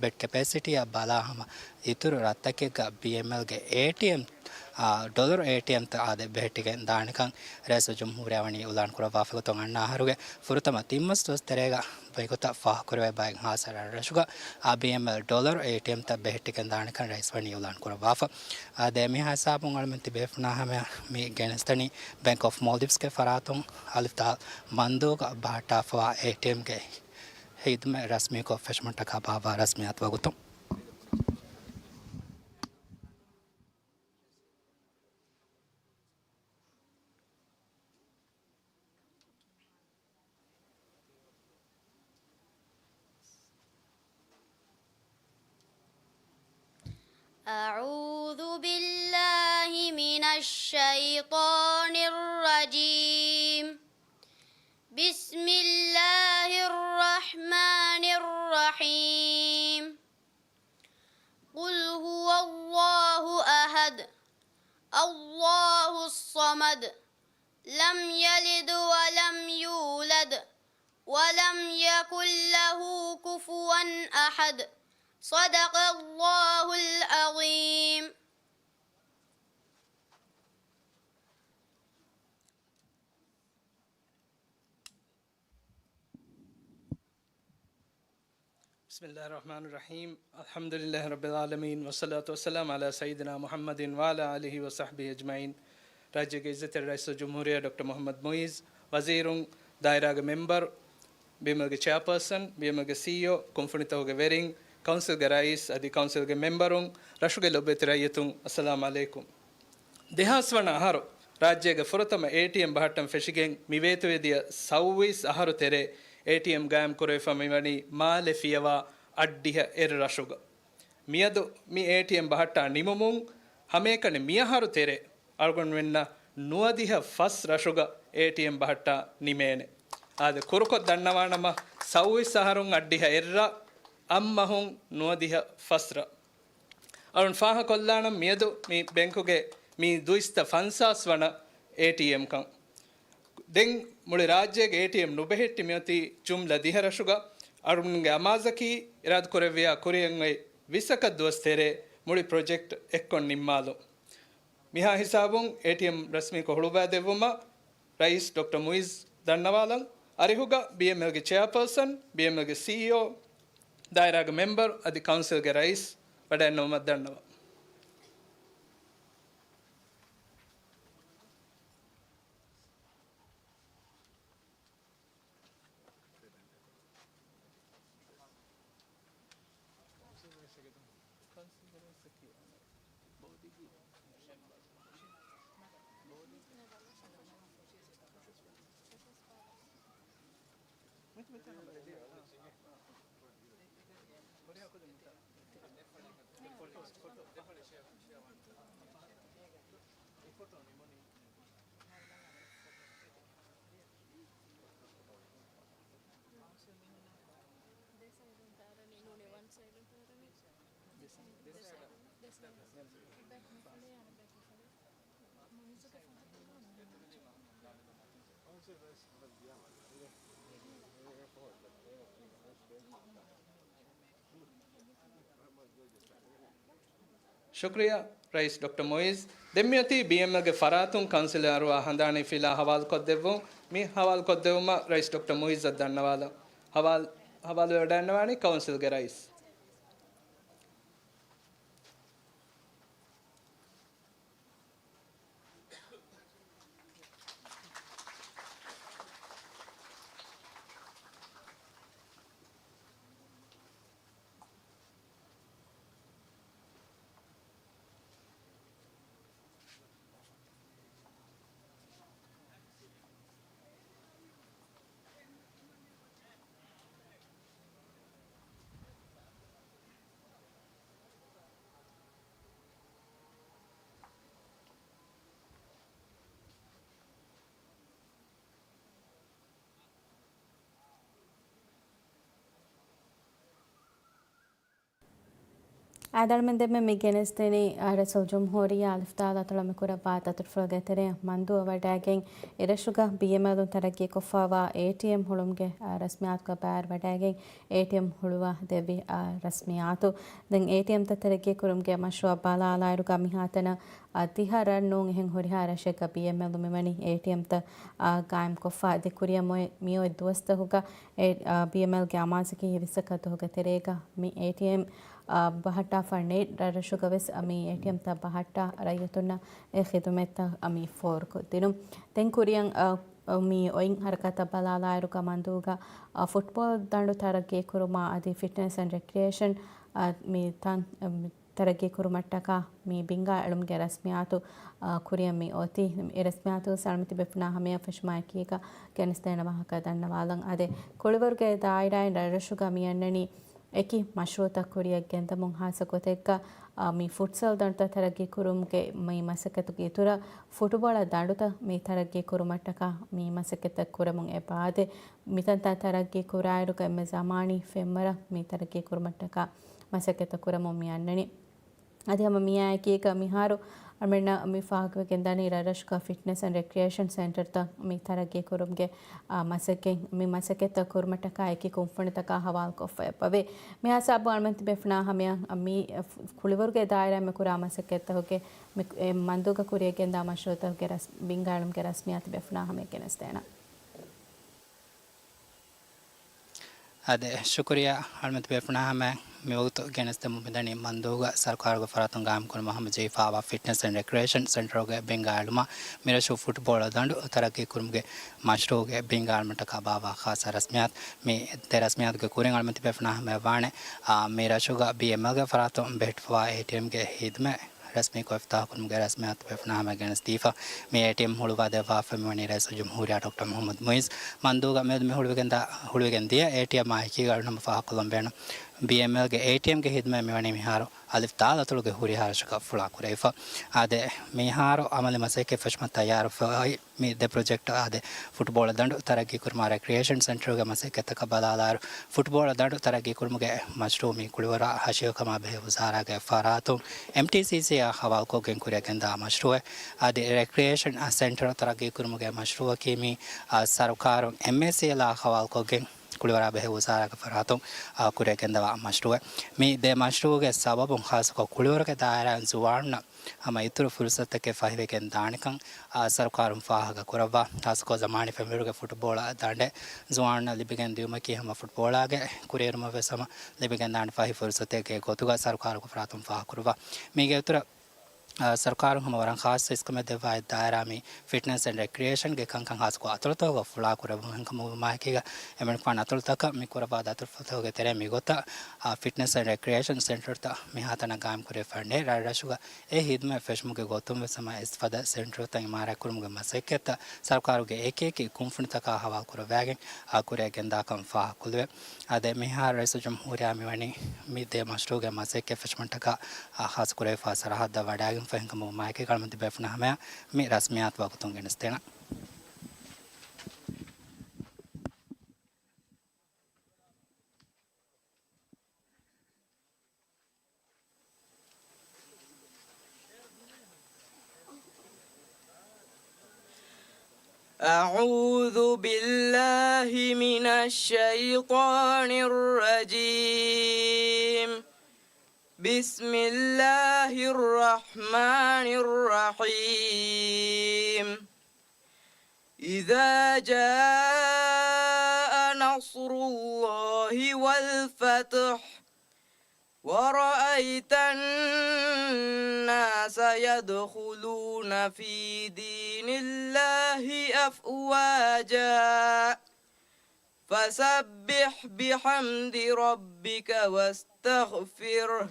ބެޑް ކެޕޭސިޓީއަށް ބަލާ ހަމަ އިތުރު ރަށްތަކެއްގަ ބީއެމްއެލްގެ އޭޓީއެމް، އާ، ޑޮލަރު އޭޓީއެމްތައް އާދެ ބެހެއްޓިގެން ދާނެކަން ރައީސުލްޖުމްހޫރިއްޔާ ވަނީ އިއުލާން ކުރައްވާފަ ގޮތުން އަންނަ އަހަރުގެ ފުރަތަމަ ތިން މަސް ދުވަސް ތެރޭގަ މިގޮތަށް ފާހަގަކުރެވޭ ބައެއް ހާއްސަ ރަށްރަށުގަ އާ ބީއެމްއެލް ޑޮލަރު އޭޓީއެމްތައް ބެހެއްޓިގެން ދާނެކަން ރައީސް ވަނީ އިއުލާން ކުރައްވާފަ. އާދެ، މިހާ ހިސާބުން އަޅުމެން ތިބޭފުޅުންނާ ހަމަޔަށް މި ގެނެސްދަނީ ބޭންކް އޮފް މޯލްޑިވްސްގެ ފަރާތުން އަލިފް ދާލް މަންދޫގަ ބަހައްޓާފަވާ އޭޓީއެމްގެ ހިދުމަތް ރަސްމީކޮށް ފެށުމަށްޓަކާ ބާއްވާ ރަސްމިއްޔާތު ވަގުތު. أعوذ بالله من الشيطان الرجيم. بسم الله الرحمن الرحيم. قل هو الله أحد. الله الصمد. لم يلد ولم يولد. ولم يكن له كفوا أحد. صدق الله العظيم. بسم الله الرحمن الرحيم. الحمد لله رب العالمين، والصلاة والسلام على سيدنا محمد وعلى آله وصحبه أجمعين. ރާއްޖޭގެ އިއްޒަތްތެރި ރައީސުލްޖުމްހޫރިއްޔާ ޑޮކްޓަރ މުޙައްމަދު މުޢިއްޒު، ވަޒީރުން، ދާއިރާގެ މެމްބަރު، ބީއެމްއެލްގެ ޗެއާޕާސަން، ބީއެމްއެލްގެ ސީއީއޯ، ކުންފުނިތަކުގެ ވެރިން، ކައުންސިލްގެ ރައީސް އަދި ކައުންސިލްގެ މެމްބަރުން، ރަށުގެ ލޮބުވެތި ރައްޔިތުން، އައްސަލާމް ޢަލައިކުމް. ދެހާސް ވަނަ އަހަރު ރާއްޖޭގެ ފުރަތަމަ އޭޓީއެމް ބަހައްޓަން ފެށިގެން މި ވޭތުވެދިޔަ ސައުވީސް އަހަރު ތެރޭ އޭޓީއެމް ގާއިމް ކުރެވިފަ މިވަނީ މާލެ ފިޔަވާ އަށްޑިހަ އެއް ރަށުގަ. މިއަދު މި އޭޓީއެމް ބަހައްޓާ ނިމުމުން ހަމައެކަނި މިއަހަރު ތެރޭ އަޅުގަނޑުމެންނަށް ނުވަދިހަ ފަސް ރަށުގަ އޭޓީއެމް ބަހައްޓާ ނިމޭނެ. އާދެ، ކުރުކޮށް ދަންނަވާނަމަ، ސައުވީސް އަހަރުން އަށްޑިހަ އެއް ރަށް، އަށް މަހުން ނުވަދިހަ ފަސް ރަށް. އަޅުން ފާހަގަކޮށްލާނަން މިއަދު މި ބޭންކުގެ މި ދުއިސައްތަ ފަންސާސް ވަނަ އޭޓީއެމް ކަން. ދެން މުޅި ރާއްޖޭގެ އޭޓީއެމް ނުބެހެއްޓި މިއޮތީ ޖުމްލަ ދިހަ ރަށުގަ. އަޅުގަނޑުގެ އަމާޒަކީ އިރާދަކުރެއްވިޔާ ކުރިއަށް އޮތް ވިއްސަކަށް ދުވަސް ތެރޭ މުޅި ޕްރޮޖެކްޓް އެއްކޮށް ނިންމާލުން. މިހާ ހިސާބުން އޭޓީއެމް ރަސްމީކޮށް ހުޅުވާދެއްވުމަށް ރައީސް ޑޮކްޓަރ މުޢިއްޒު ދަންނަވާލަން. އަރިހުގަ ބީއެމްއެލްގެ ޗެއާޕާސަން، ބީއެމްއެލްގެ ސީއީއޯ، ދާއިރާގެ މެމްބަރު އަދި ކައުންސިލްގެ ރައީސް ވަޑައިންނަވުމަށް ދަންނަވަން. ޝުކުރިއްޔާ ރައީސް ޑޮކްޓަރ މުއިއްޒު. ދެން މިއޮތީ ބީއެމްއެލްގެ ފަރާތުން ކައުންސިލް އަރުވާ ހަނދާނީ ފިލާ ހަވާލުކޮށްދެއްވުން. މި ހަވާލުކޮށްދެއްވުމަށް ރައީސް ޑޮކްޓަރ މުއިއްޒަށް ދަންނަވާލަން. ހަވާލު، ހަވާލުވެވަޑައިގަންނަވާނީ ކައުންސިލްގެ ރައީސް. އާދެ، އަޅުމެން ދެންމެ މި ގެނެސްދެނީ، އަ، ރައީސުލްޖުމްހޫރިއްޔާ އަލިފް ދާލް އަތޮޅަށް މި ކުރައްވާ ދަތުރުފުޅުގެ ތެރެއަށް މަންދޫއަށް ވަޑައިގެން، އެރަށުގަ ބީއެމްއެލުން ތަރައްގީކޮށްފައިވާ އޭޓީއެމް ހުޅުމުގެ، އަ، ރަސްމިއްޔާތުގަ ބައިވެރިވަޑައިގެން، އޭޓީއެމް ހުޅުވާ ދެއްވި، އަ، ރަސްމިއްޔާތު. ދެން އޭޓީއެމްތައް ތަރައްގީކުރުމުގެ މަޝްރޫއަށް ބަލާލާއިރުގަ މިހާތަނަށް އަ، ތިހަ ރަށް ނޫން އެހެން ހުރިހާ ރަށެއްގަ ބީއެމްއެލުން މިވަނީ އޭޓީއެމްތައް، އާ، ގާއިމްކޮށްފަ. އަދި ކުރިއަށް މޮޔަ-، މިއޮތް ދުވަސްތަކުގަ އެ، އާ، ބީއެމްއެލްގެ އަމާޒަކީ ހިފިއްސަކަށް ދުވަހުގެ ތެރޭގަ މި އޭޓީއެމް، އާ، ބަހައްޓާފަ ނެތް ރަށްރަށުގަވެސް، އަ، މި އޭޓީއެމްތައް ބަހައްޓާ ރައްޔިތުންނަށް އެ ޚިދުމަތްތައް، އަ، މި ފޯރުކޮށްދިނުން. ދެން ކުރިއަށް، އަ، މި އޮތް ހަރަކާތަށް ބަލާލާއިރުގަ މަންދޫގަ، އަ، ފުޓްބޯޅަ ދަނޑު ތަރައްގީކުރުމާ އަދި ފިޓްނަސް އެންޑް ރެކްރިއޭޝަން، އަ، މި ތަން، އަ، މި ތަރައްގީ ކުރުމަށްޓަކާ މި ބިންގާ އެޅުމުގެ ރަސްމިއްޔާތު، އާ، ކުރިއަށް މި އޮތީ. އެ ރަސްމިއްޔާތު ސަލާމަތީ ބޭފުޅުންނާ ހަމަޔަށް ފެށުމާ އެކީގަ ގެނެސްދޭނެ ވާހަކަ ދަންނަވާލަން. އާދެ، ކުޅިވަރުގެ ދާއިރާއިން ރަށްރަށުގަ މި އަންނަނީ އެކި މަޝްރޫއުތައް ކުރިއަށް ގެންދަމުން ހާއްސަ ގޮތެއްގަ، އާ، މި ފުޓްސަލް ދަނޑުތައް ތަރައްގީ ކުރުމުގެ މި މަސައްކަތުގެ އިތުރަށް ފުޓުބޯޅަ ދަނޑުތައް މި ތަރައްގީ ކުރުމަށްޓަކާ މި މަސައްކަތްތައް ކުރަމުން އެބަ އާދެ، މިތަންތާ ތަރައްގީ ކުރާއިރުގަ އެންމެ ޒަމާނީ ފެންވަރަށް މި ތަރައްގީ ކުރުމަށްޓަކާ މަސައްކަތްތައް ކުރަމުން މި އަންނަނީ. އަދި ހަމަ މިއާއެކީގަ މިހާރު އަޅުމެންނަށް މި ފާހަގަވެގެންދާނީ ރަށްރަށުގަ ފިޓްނަސް އެންޑް ރެކްރިއޭޝަން ސެންޓަރތައް މި ތަރައްގީ ކުރުމުގެ، އާ، މަސައްކަތް، މި މަސައްކަތްތައް ކުރުމަށްޓަކާ އެކި ކުންފުނިތަކާ ހަވާލުކޮށްފަ އެބަވޭ. މިހާ ސަބަބުން އަޅުމެން ތިބޭފުޅުންނާ ހަމަޔަށް މި ކުޅިވަރުގެ ދާއިރާއިން މި ކުރާ މަސައްކަތްތަކުގެ މި، އެ މަންދޫގަ ކުރިއަށް ގެންދާ މަޝްރޫއުތަކުގެ ރަސް-، ބިންގާ އެޅުމުގެ ރަސްމިއްޔާތު ތިބޭފުޅުންނާ ހަމަޔަށް ގެނެސްދޭނަން. އާދެ، ޝުކުރިއްޔާ އަޅުމެން ތިބޭފުޅުންނާ ހަމަޔަށް މިވަގުތު ގެނެސްދެމުން މިދަނީ މަންދޫގަ ސަރުކާރުގެ ފަރާތުން ގާއިމްކުރަމުން ހަމަޖެހިފައިވާ ފިޓްނަސް އެންޑް ރެކްރިއޭޝަން ސެންޓަރުގެ ބިންގާ އެޅުމަށް މިރަށު ފުޓްބޯޅަ ދަނޑު ތަރައްގީކުރުމުގެ މަޝްރޫއުގެ ބިންގާ އެޅުމަށްޓަކާ ބާއްވާ ޚާއްސަ ރަސްމިއްޔާތު. މި ދެ ރަސްމިއްޔާތުގެ ކުރިން އަޅުމެން ތިބޭފުޅުންނާ ހަމަޔަށް ވާނެ، އާ، މި ރަށުގަ ބީއެމްއެލްގެ ފަރާތުން ބެހެއްޓިފައިވާ އޭޓީއެމްގެ ހިދުމަތް ރަސްމީކޮށް އިފްތިތާޙް ކުރުމުގެ ރަސްމިއްޔާތު ތިބޭފުޅުންނާ ހަމަޔަށް ގެނެސްދީފަ. މި އޭޓީއެމް ހުޅުވާ ދެއްވާފަ މިވަނީ ރައީސުލްޖުމްހޫރިއްޔާ ޑޮކްޓަރ މުޙައްމަދު މުޢިއްޒު. މަންދޫގަ މިއަދު މި ހުޅުވިގެންދާ، ހުޅުވިގެން ދިޔަ އޭޓީއެމް އާއެކީގަ އަޅުގަނޑު ފާހަގަކޮށްލަން ބޭނުން. ބީއެމްއެލްގެ އޭޓީއެމްގެ ހިދުމަތް މިވަނީ މިހާރު އަލިފް ދާލް އަތޮޅުގެ ހުރިހާ ރަށަކަށް ފުޅާކުރެވިފަ. އާދެ، މިހާރު އަމަލީ މަސައްކަތް ފެށުމަށް ތައްޔާރުވެފައި މި ދެ ޕްރޮޖެކްޓް. އާދެ، ފުޓްބޯޅަ ދަނޑު ތަރައްގީކުރުމާ ރެކްރިއޭޝަން ސެންޓަރުގެ މަސައްކަތްތަކަށް ބަލާލާއިރު، ފުޓްބޯޅަ ދަނޑު ތަރައްގީކުރުމުގެ މަޝްރޫއު މި ކުޅިވަރާ ހަށިގަނޑު ކަމާ ބެހޭ ވުޒާރާގެ ފަރާތުން އެމްޓީސީސީއާ ހަވާލުކޮށްގެން ކުރިއަށް ގެންދާ މަޝްރޫއެއް. އަދި ރެކްރިއޭޝަން ސެންޓަރ ތަރައްގީކުރުމުގެ މަޝްރޫއަކީ މި، އާ، ސަރުކާރުން އެމްއޭސީއެލްއާ ހަވާލުކޮށްގެން ކުޅިވަރާ ބެހޭ ވުޒާރާގެ ފަރާތުން، އާ، ކުރިއަށް ގެންދަވާ މަޝްރޫއެއް. މި ދެ މަޝްރޫއުގެ ސަބަބުން ޚާއްސަކޮށް ކުޅިވަރުގެ ދާއިރާއިން ޒުވާނުންނަށް ހަމަ އިތުރު ފުރުސަތުތަކެއް ފަހިވެގެން ދާނެކަން، އާ، ސަރުކާރުން ފާހަގަ ކުރައްވާ. ޚާއްސަކޮށް ޒަމާނީ ފެންވަރުގެ ފުޓްބޯޅަ ދަނޑެއް ޒުވާނުންނަށް ލިބިގެން ދިއުމަކީ ހަމަ ފުޓްބޯޅާގެ ކުރިއެރުމަށް ވެސް ހަމަ ލިބިގެންދާނެ ފަހި ފުރުސަތެއްގެ ގޮތުގަ ސަރުކާރުގެ ފަރާތުން ފާހަގަކުރައްވާ. މީގެ އިތުރަށް އާ، ސަރުކާރުން ހަމަ ވަރަށް ޚާއްޞަ އިސްކަމެއް ދެއްވާ އެއް ދާއިރާ މި ފިޓްނަސް އެންޑް ރެކްރިއޭޝަންގެ ކަންކަން ޚާއްޞަކޮށް އަތޮޅުތަކުގަ ފުޅާކުރެވުނު ހެންކަމުގެ މާހިކީގަ އެމަނިކުފާނު އަތޮޅުތަކަށް މި ކުރައްވާ ދަތުރުފުޅުތަކުގެ ތެރެއިން މިގޮތަށް، އާ، ފިޓްނަސް އެންޑް ރެކްރިއޭޝަން ސެންޓަރުތައް މިހާތަނަށް ގާއިމް ކުރެވިފައި ނެތް. ރަށްރަށުގަ އެ ހިދުމަތް ފެށުމުގެ ގޮތުން ވެސް ހަމަ އިސްފަދަ ސެންޓަރުތައް އިމާރާތްކުރުމުގެ މަސައްކަތްތައް ސަރުކާރުގެ އެކިއެކި ކުންފުނިތަކާ ހަވާލުކުރައްވާގެން އާ ކުރިއަށް ގެންދާކަން ފާހަގަކޮށްލެވޭ. އާދެ، މިހާރު ރައީސުލްޖުމްހޫރިއްޔާ މިވަނީ މި ދެ މަޝްރޫޢުގެ މަސައްކަތް ފެށުމަށްޓަކާ އާ ޚާއްޞަކުރެވިފާ ސަރަހައްދަށް ވަޑައިގެންފަ ހިނގަމުގެ މާހިކީގަ އަޅަމެން ތިބޭފުޅުންނަށް ހަމަޔަށް މި ރަސްމިއްޔާތު ވަގުތުން ގެނެސްދޭނަން. أعوذ بالله من الشيطان الرجيم. بسم الله الرحمن الرحيم. إذا جاء نصر الله والفتح ورأيت الناس يدخلون في دين الله أفواجا فسبح بحمد ربك واستغفره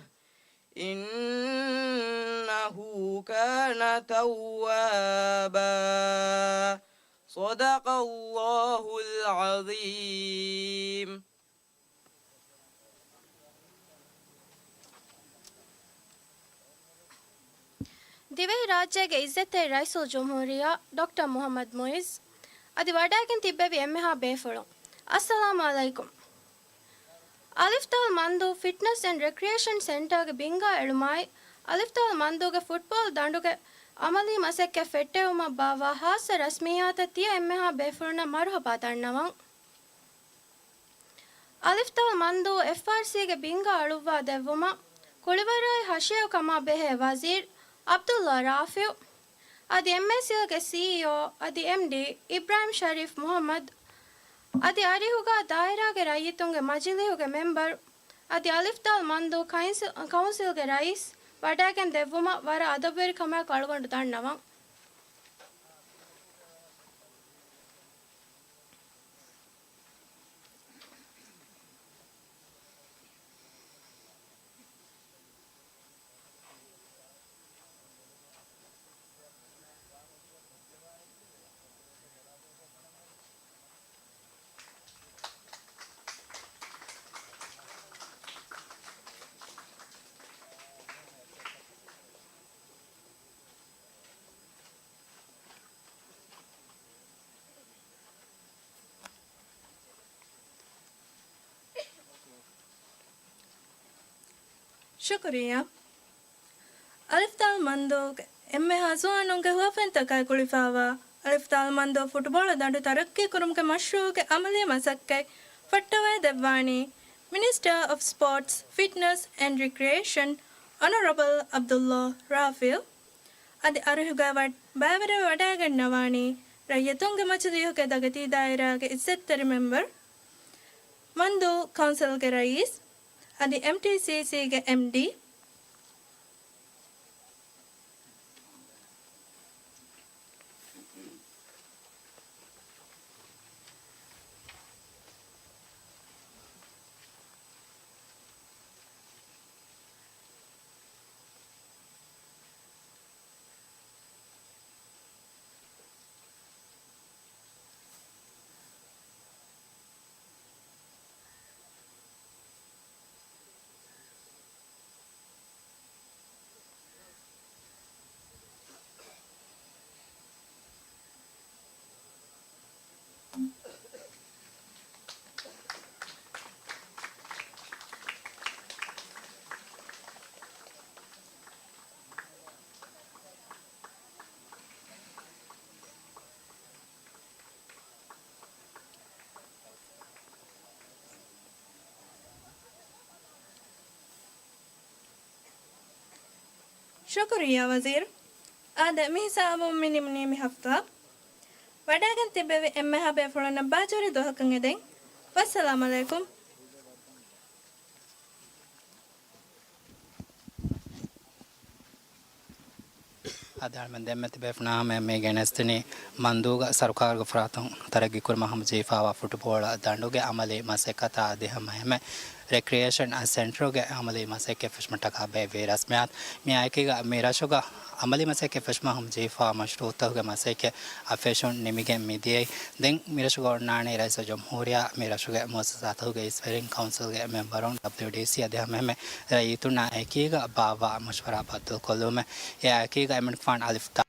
إنه كان توابا. صدق الله العظيم. ދިވެހިރާއްޖޭގެ އިއްޒަތްތެރި ރައީސުލްޖުމްހޫރިއްޔާ ޑޮކްޓަރ މުޙައްމަދު މުޢިއްޒު، އަދި ވަޑައިގެން ތިއްބެވި އެންމެހާ ބޭފުޅުން، އައްސަލާމު ޢަލައިކުމް. އަލިފްދާލް މަންދޫ ފިޓްނަސް އެންޑް ރެކްރިއޭޝަން ސެންޓާގެ ބިންގާ އެޅުމާއި، އަލިފްދާލް މަންދޫގެ ފުޓްބޯޅަ ދަނޑުގެ ޢަމަލީ މަސައްކަތް ފެއްޓެވުމަށް ބާއްވާ ޚާއްޞަ ރަސްމިއްޔާތަށް ތިޔަ އެންމެހާ ބޭފުޅުންނަށް މަރުޙަބާ ދަންނަވަން. އަލިފްދާލް މަންދޫ އެފްއާރްސީގެ ބިންގާ އަޅުއްވާ ދެއްވުމަށް ކުޅިވަރާއި ހަށިޔަކު ކަމާ ބެހޭ ވަޒީރު ޢަބްދުﷲ ރާފިޢު، އަދި އެމްއޭސީއެލްގެ ސީއީއޯ އަދި އެމްޑީ އިބްރާހިމް ޝަރީފް މުޙައްމަދު، އަދި އަރިހުގާ ދާއިރާގެ ރައްޔިތުންގެ މަޖިލީހުގެ މެމްބަރު، އަދި އަލިފްދާލް މަންދޫ ކައުންސިލް، ކައުންސިލްގެ ރައީސް ވަޑައިގެން ދެއްވުމަށް ވަރަށް އަދަބުވެރިކަމާއެކު އަޅުގަނޑު ދަންނަވަން. ޝުކުރިއްޔާ. އަލިފްދާލް މަންދޫގެ އެންމެހާ ޒުވާނުންގެ ހުވަފެންތަކާއި ގުޅިފައިވާ އަލިފްދާލް މަންދޫ ފުޓްބޯޅަ ދަނޑު ތަރައްޤީކުރުމުގެ މަޝްރޫޢުގެ އަމަލީ މަސައްކަތް ފައްޓަވައިދެއްވާނީ މިނިސްޓަރ އޮފް ސްޕޯޓްސް، ފިޓްނަސް އެންޑް ރެކްރިއޭޝަން އޮނަރަބަލް ޢަބްދުﷲ ރާފިޢު. އަދި އަރިހުގައި ވަ-، ބައިވެރިވެ ވަޑައިގަންނަވާނީ ރައްޔިތުންގެ މަޖިލީހުގެ ދަގަތީ ދާއިރާގެ އިއްޒަތްތެރި މެމްބަރު، މަންދޫ ކައުންސިލްގެ ރައީސް، އަދި އެމްޓީސީސީގެ އެމްޑީ. ޝުކުރިއްޔާ ވަޒީރު. އާދެ، މި ހިސާބުން މި ނިމުނީ މި ހަފްތާ. ވަޑައިގެން ތިއްބެވި އެންމެހާ ބޭފުޅުންނަށް ބާޖަވެރި ދުވަހަކަށް އެދެން. ވައްސަލާމް ޢަލައިކުމް. އަދި އަޅުމެން ދެންމެ ތިބޭފުޅުންނާ ހަމަޔަށް މި ގެނެސްދިނީ މަންދޫގަ ސަރުކާރުގެ ފަރާތުން ތަރައްގީކުރުމަށް ހަމަޖެހިފައިވާ ފުޓުބޯޅަ ދަނޑުގެ އަމަލީ މަސައްކަތާ އަދި ހަމައެހެންމެ ރެކްރިއޭޝަން އަދި ސެންޓަރުގެ އަމަލީ މަސައްކަތް ފެށުމަށްޓަކާ ބޭއްވި ރަސްމިއްޔާތު. މިއާއެކީގަ މި ރަށުގަ އަމަލީ މަސައްކަތް ފެށުމަށް ހަމަޖެހިފައިވާ މަޝްރޫއުތަކުގެ މަސައްކަތް އަށް ފެށުން ނިމިގެން މިދިޔައީ. ދެން މި ރަށުގަ އޮންނާނީ ރައީސުލްޖުމްހޫރިއްޔާ، މި ރަށުގެ މުއައްސަސާތަކުގެ އިސްވެރިން، ކައުންސިލްގެ މެމްބަރުން، ޑަބްލިއުޑީސީ އަދި ހަމައެހެންމެ ރައްޔިތުންނާ އެކީގަ ބާއްވާ މަޝްވަރާ ބައްދަލުކޮށްލުމެއް. އެއާއެކީގަ އެމަނިކުފާނު އަލިފް ދާ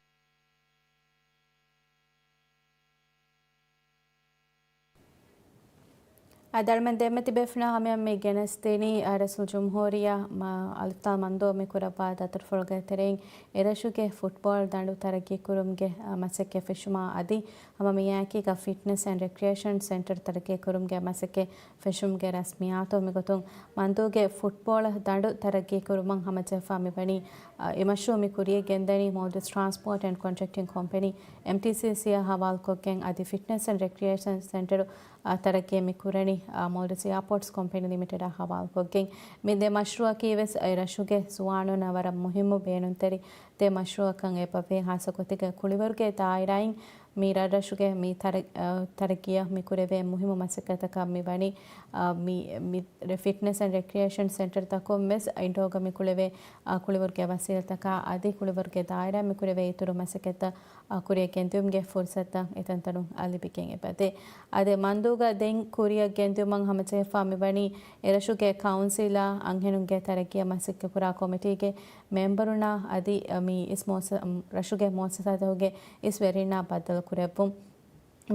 އަދި އަޅުމެން ދެންމެ ތިބޭފުޅުންނާ ހަމަޔަށް މި ގެނެސްދިނީ، އަ، ރައީސުލްޖުމްހޫރިއްޔާ މަ-، އަލިފްތާ މަންދޫ މި ކުރައްވާ ދަތުރުފުޅުގެ ތެރެއިން އެރަށުގެ ފުޓްބޯޅަ ދަނޑު ތަރައްގީކުރުމުގެ، އަ، މަސައްކަތް ފެށުމާ އަދި ހަމަ މިއާއެކީގަ ފިޓްނަސް އެންޑް ރެކްރިއޭޝަން ސެންޓަރ ތަރައްގީކުރުމުގެ މަސައްކަތް ފެށުމުގެ ރަސްމިއްޔާތު. މިގޮތުން މަންދޫގެ ފުޓްބޯޅަ ދަނޑު ތަރައްގީކުރުމަށް ހަމަޖެހިފަ މިވަނީ، އަ، އެ މަޝްރޫއު މި ކުރިޔަށް ގެންދަނީ މޯލްޑިވްސް ޓްރާންސްޕޯޓް އެންޑް ކޮންޓްރެކްޓިން ކޮމްޕެނީ، އެމްޓީސީސީ، އާ ހަވާލުކޮށްގެން އަދި ފިޓްނަސް އެންޑް ރެކްރިއޭޝަން ސެންޓަރު، އާ، ތަރައްގީ މި ކުރަނީ، އާ، މޯލްޑިވްސް އެއާޕޯޓްސް ކޮމްޕެނީ ލިމިޓެޑާ ހަވާލުކޮށްގެން. މި ދެ މަޝްރޫއަކީ ވެސް އެ ރަށުގެ ޒުވާނުންނަށް ވަރަށް މުހިއްމު ބޭނުންތެރި ދެ މަޝްރޫއަކަށް އެބަވޭ. ހާއްސަ ގޮތެއްގަ ކުޅިވަރުގެ ދާއިރާއިން މި ރަށްރަށުގެ މި ތަރަ-، އަ، ތަރައްގީއަށް މި ކުރެވޭ މުހިއްމު މަސައްކަތަކަށް މި ވަނީ، އަ، މި، މި ރެ-، ފިޓްނަސް އެންޑް ރެކްރިއޭޝަން ސެންޓަރުތަކުން ވެސް އިންޑޯގަ މި ކުޅެވޭ، އަ، ކުޅިވަރުގެ ވަސީލަތަކާ އަދި ކުޅިވަރުގެ ދާއިރާ މި ކުރެވޭ އިތުރު މަސައްކަތްތައް، އަ، ކުރިޔަށް ގެންދިއުމުގެ ފުރުސަތުތައް އެތަންތަނުން، އަ، ލިބިގެން އެބަދޭ. އަދި މަންދޫގަ ދެން ކުރިޔަށް ގެންދިއުމަށް ހަމަޖެހިފަ މިވަނީ އެރަށުގެ ކައުންސިލާ އަންހެނުންގެ ތަރައްގީއަށް މަސައްކަތްކުރާ ކޮމިޓީގެ މެމްބަރުންނާ އަދި މި އިސް މުއައްސަ-، ރަށުގެ މުއައްސަސާތަކުގެ އިސް ވެރިންނާ ބައްދަލުކުރެއްވުން.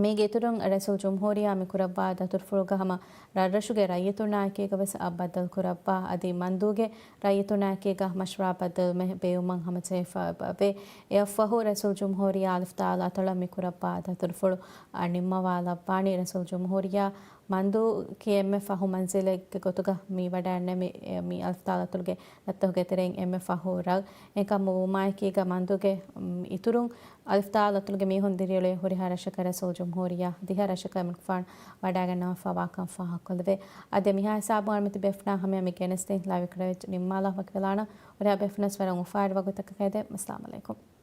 މީގެ އިތުރުން ރައީސުލްޖުމްހޫރިއްޔާ މި ކުރައްވާ ދަތުރުފުޅުގަ ހަމަ ރަށްރަށުގެ ރައްޔިތުންނާ އެކީގަ ވެސް އަށް ބައްދަލުކުރައްވާ އަދި މަންދޫގެ ރައްޔިތުންނާ އެކީގަ މަޝްވަރާ ބައްދަލުވުމެއް ބޭއްވުމަށް ހަމަޖެހިފަ އެބަވޭ. އެއަށްފަހު ރައީސުލްޖުމްހޫރިއްޔާ އަލިފްތާ އަތޮޅަށް މި ކުރައްވާ ދަތުރުފުޅު، އަ، ނިންމަވާލައްވާނީ. ރައީސުލްޖުމްހޫރިއްޔާ މަންދޫގެ އެންމެ ފަހު މަންޒިލެއްގެ ގޮތުގަ މި ވަޑައިގަންނަވަނީ، މި އަލިފްތާ އަތޮޅުގެ ރަށްތަކުގެ ތެރެއިން އެންމެ ފަހު ރަށް. އެކަމަށް ވުމާއެކީގަ މަންދޫގެ، މް، އިތުރުން އަލިފްތާ އަތޮޅުގެ މީހުން ދިރިއުޅޭ ހުރިހާ ރަށަކަށް ރައީސުލްޖުމްހޫރިއްޔާ ދިހަ ރަށަކަށް އެމަނިކުފާނު ވަޑައިގަންނަވާފައިވާކަން ފާހަގަކޮށްލެވޭ. އަދި މިހާ ހިސާބުން އަޅުމެން ތިބޭފުޅުންނާ ހަމަޔަށް މި ގެނެސްދިން ލައިވް ކަވަރޭޖް ނިންމާލާ ވަކިވެލާނަން. ހުރިހާ ބޭފުޅުންނަށް ވަރަށް އުފާވެރި ވަގުތަކަށް ހޭދޭ. އައްސަލާމު ޢަލައިކުމް.